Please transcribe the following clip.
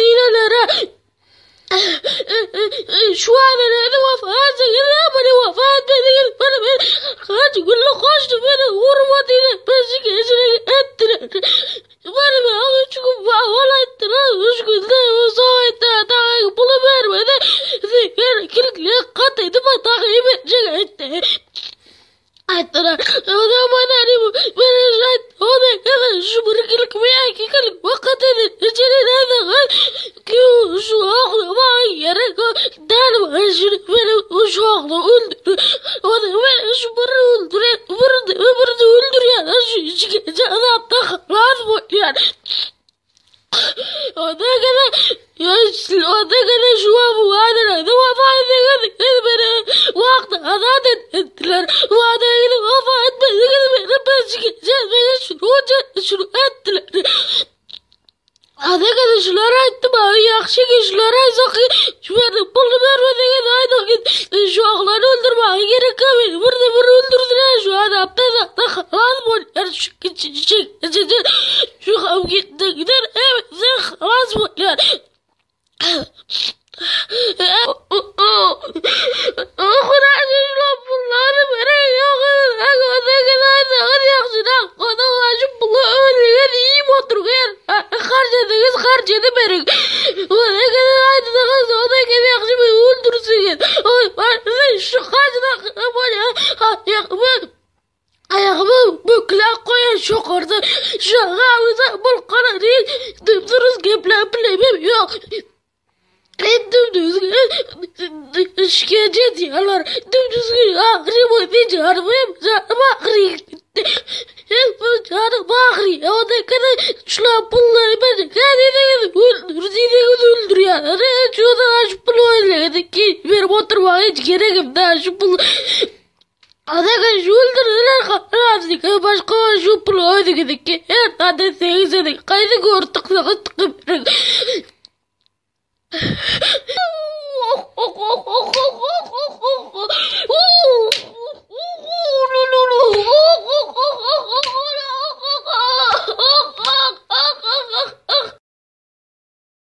Madinelere Şu adalary vefat edin, vefat edin. Kaç günlük kaçtı beni vurmadı beni gecine ettiler. Beni üç gün bağlan ettiler. Üç günde uzak daha bunu vermedi. Kilitli kat edip takip edecek etti. Ayttılar. O zaman hani ben o da kadar şu bırakılık veya kikalık vakat edin. İçeri nerede ki şu aklı yere der şu beni şu aklı öldür. O da ben şu bırı öldür. Bırı bırı öldür ya. Şu içki azapta razı yani. O da kadar o da kadar şu an bu kadar. Beni vakti azat ettiler. Vada gidip vefat etmedi. Beni ben çıkacağım. Beni şunu şunu ettiler. Ada kadar şular aytdım abi yaxşı ki şular aysak şu beni pulunu vermedi aydık şu akları öldürmeye gerek kalmadı. Burada bir öldürdüler şu adamda da halas boylar şu küçücük şu gitti gider evet halas boylar. Ayağımı bükle koyan şokardı. Şaka bul karar değil. Dümdürüz geple bilemem yok. Dümdüz işkence diyorlar. Dümdüz ağrı bu canım canım ağrı gitti. Canım ağrı. O da kadar şuna pulları ben kendini öldür öldür ya. Şuradan şu pulu öyle ki benim oturmaya hiç gerek yok. Daha şu pulu Adaka şu öldürdüler razı başka şu pulu öldürdük ki her tane sekiz kaydı gördük sıkı tıkı.